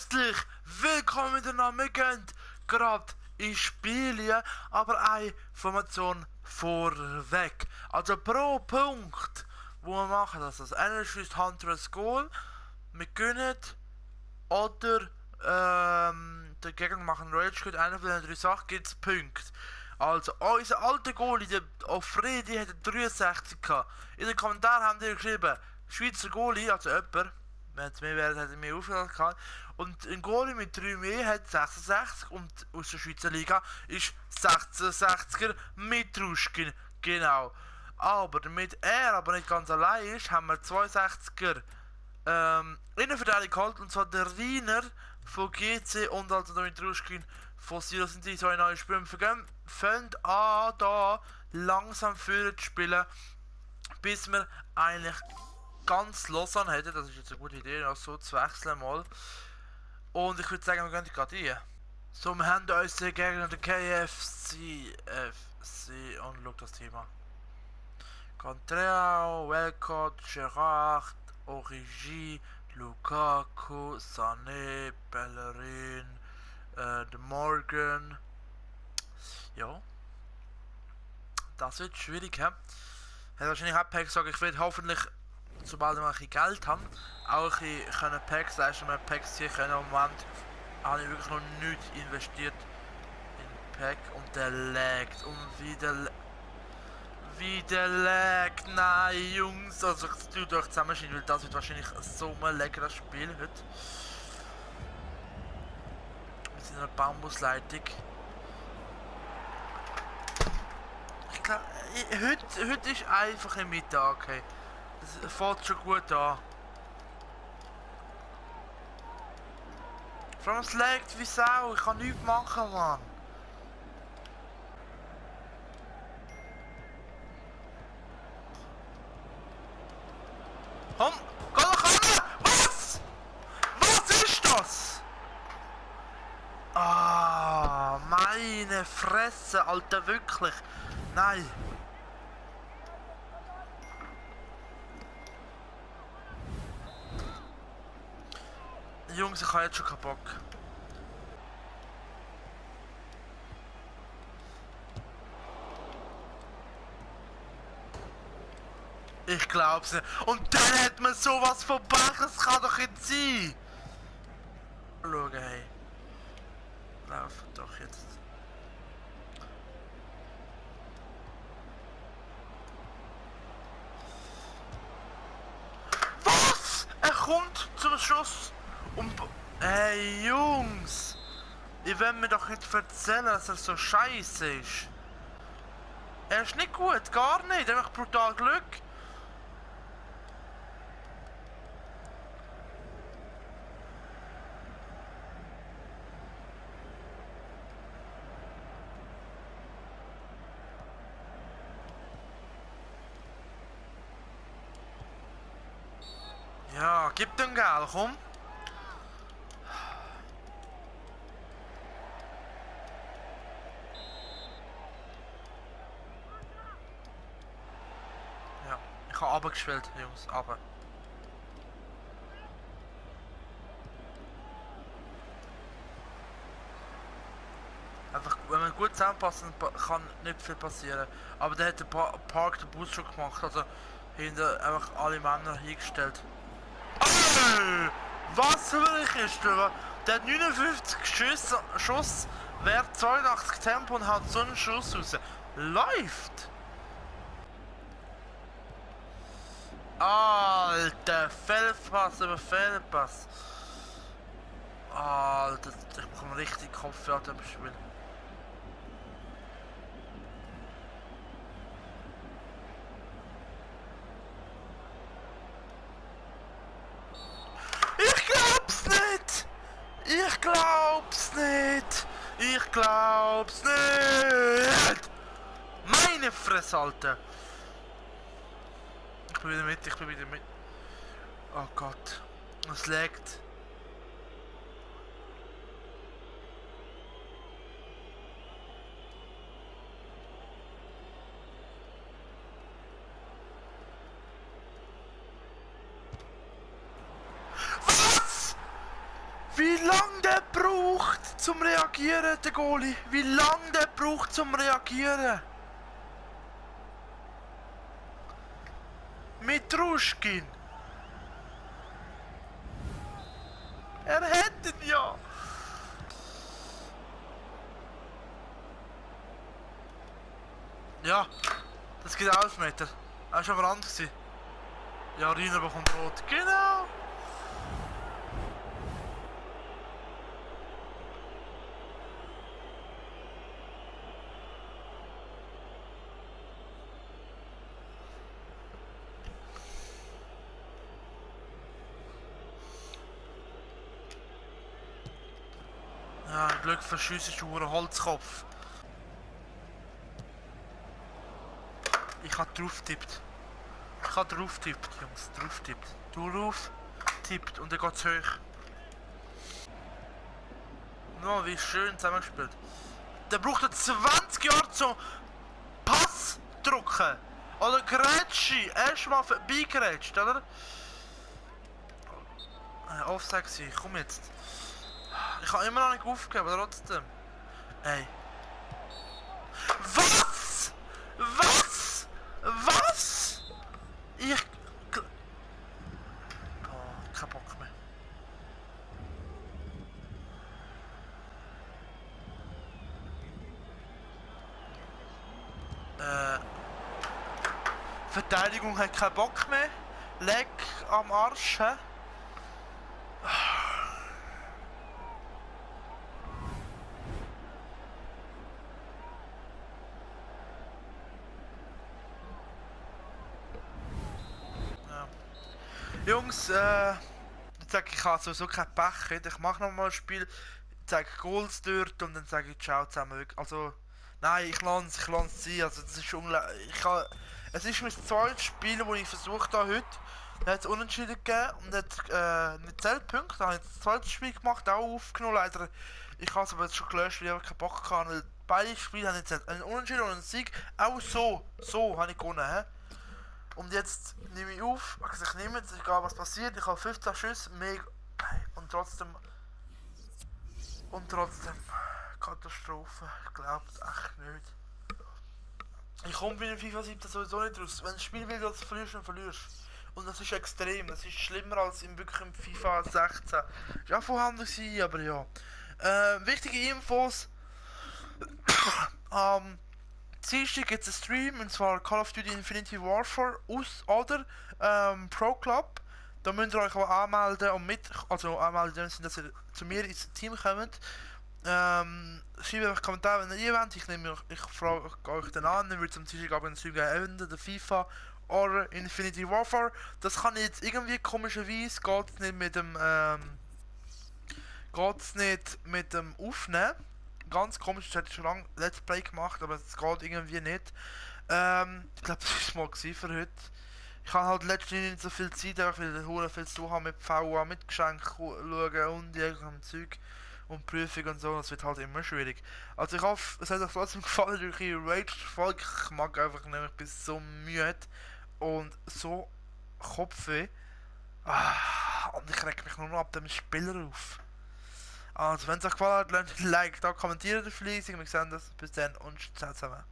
Herzlich willkommen miteinander. Wir gehen gerade ins Spiel, aber eine Formation vorweg. Also pro Punkt, wo wir machen, das einer schießt Hunter ein Goal, wir gewinnen oder der Gegner macht einen Rage Quit, einer von den drei Sachen gibt es Punkte. Also, unser alter Goalie, der Ofredi, hat 63 gehabt. In den Kommentaren haben die geschrieben, Schweizer Goalie, also jemand, wenn es mehr wäre, hätte ich mehr aufgehört gehabt. Und ein Goalie mit 3 mehr hat 66 und aus der Schweizer Liga ist 66er mit Ruschkin, genau. Aber damit er aber nicht ganz allein ist, haben wir 62er Innenverteidigung geholt, und zwar der Riner von GC und also damit Ruschkin von Silo sind die zwei neue Spieler. Fängt an, da langsam führen zu spielen, bis wir eigentlich ganz Lausanne hätten. Das ist jetzt eine gute Idee, auch so zu wechseln mal. Und ich würde sagen, wir gehen gerade rein. So, wir haben unsere Gegner, der KFC und schau das Thema. Contreao, Welcott, Gerard, Origi, Lukaku, Sané, Bellerin, De Morgan. Ja. Das wird schwierig, hä? Hat wahrscheinlich auch Packs gesagt, ich werde hoffentlich, sobald wir ein bisschen Geld haben, auch ein bisschen Packs leisten, wir Packs ziehen können. Im Moment habe ich wirklich noch nichts investiert in Pack und der laggt und wieder laggt. Nein, Jungs, also ich tue euch zusammenschieben, weil das wird wahrscheinlich so ein leckeres Spiel heute. Wir sind in einer Bambusleitung. Ich glaube, heute ist einfach ein Mittag, okay. Das fängt schon gut an. Vor allem es laggt wie Sau, ich kann nichts machen, Mann. Komm, geh doch ran! Was? Was ist das? Ah, meine Fresse, Alter, wirklich. Nein. Jungs, ich habe jetzt schon keinen Bock. Ich glaub's nicht. Und dann hat man sowas von Pech, das kann doch nicht sein. Schau, hey. Lauf doch jetzt. Was? Er kommt zum Schuss. Und... Hey, Jungs. Ihr wollt mir doch nicht erzählen, dass er so scheiße ist. Er ist nicht gut, gar nicht. Einfach brutal Glück. Ja, gib den Geld, komm. Ja, ich habe runtergespielt, Jungs, runter. Einfach, wenn man gut zusammenpassen, kann nicht viel passieren. Aber der hat den Park den Bus schon gemacht, also hinter einfach alle Männer hingestellt. Was wirklich ist der? Der hat 59 Schuss, wert 82 Tempo und hat so einen Schuss raus. Läuft! Alter, Fehlpass über Fehlpass. Alter, ich bekomme richtig Kopfweh an dem Spiel. Ich glaub's nicht! Ich glaub's nicht! Meine Fresse, Alter! Ich bin wieder mit, ich bin wieder mit. Oh Gott. Es laggt. Wie zum Reagieren, der Goalie. Wie lange der braucht zum Reagieren. Mit Ruschkin. Er hätte ihn ja. Ja, das geht 11 Meter. Er war schon verrannt. Ja, Rina bekommt rot. Genau. Ja, Glück verschiessen ist ein Holzkopf. Ich hab drauf tippt. Jungs. Drauf tippt. Drauf tippt und dann geht's hoch. No, wie schön zusammengespielt. Der braucht 20 Jahre zum Pass drücken. Oder Grätschi. Erstmal vorbeigrätscht, oder? Offside gewesen. Komm jetzt. Ich habe immer noch nicht aufgegeben, aber trotzdem. Ey. Was? Was? Was? Ich... Oh, kein Bock mehr. Verteidigung hat keinen Bock mehr. Leck am Arsch, hä? Jungs, ich sage, ich habe sowieso kein Pech. Ich mache nochmal ein Spiel, zeige Goals dort und dann sage ich ciao zusammen. Also, nein, ich lasse es sein. Also, das ist es ist mein zweites Spiel, das ich versucht habe heute. Da hat es Unentschieden gegeben und hat nicht 10 Punkte. Da habe ich das zweite Spiel gemacht, auch aufgenommen. Leider, ich habe es aber jetzt schon gelöscht, weil ich keinen Bock hatte. Weil beide Spiele haben jetzt einen Unentschieden und einen Sieg. Auch so habe ich gewonnen. He? Und jetzt nehme ich auf, also ich nehme jetzt, egal was passiert, ich habe 15 Schüsse, mega, und trotzdem, Katastrophe, ich glaube es echt nicht. Ich komme bei dem FIFA 17 sowieso nicht raus, wenn du Spiel willst, dass du verlierst, dann verlierst. Und das ist extrem, das ist schlimmer als wirklich im FIFA 16. Ist auch vorhanden gewesen, aber ja. Wichtige Infos, Dienstag gibt es einen Stream, und zwar Call of Duty Infinity Warfare oder Pro Club. Da müsst ihr euch aber anmelden und anmelden, dass ihr zu mir ins Team kommt. Schreibt einfach Kommentare, wenn ihr wollt. Ich frage euch dann an, dann wird es am Dienstag einen Stream geben, entweder der FIFA oder Infinity Warfare. Das kann jetzt irgendwie komischerweise, geht's nicht mit dem Aufnehmen. Ganz komisch, das hätte ich schon lange Let's Play gemacht, aber es geht irgendwie nicht. Ich glaube, das war es mal für heute. Ich habe halt letztens nicht so viel Zeit, weil ich viel zu tun habe mit VA, mit Geschenken schauen und irgendeinem Zeug und Prüfung und so. Das wird halt immer schwierig. Also ich hoffe, es hat euch trotzdem gefallen durch die Rage-Folge. Ich mag einfach nämlich, ich bin so müde und so Kopfweh. Und ich reg mich nur noch ab dem Spieler auf. Also wenn es euch gefallen hat, lasst ein Like da, kommentiert fleißig. Wir sehen das. Bis dann und ciao zusammen.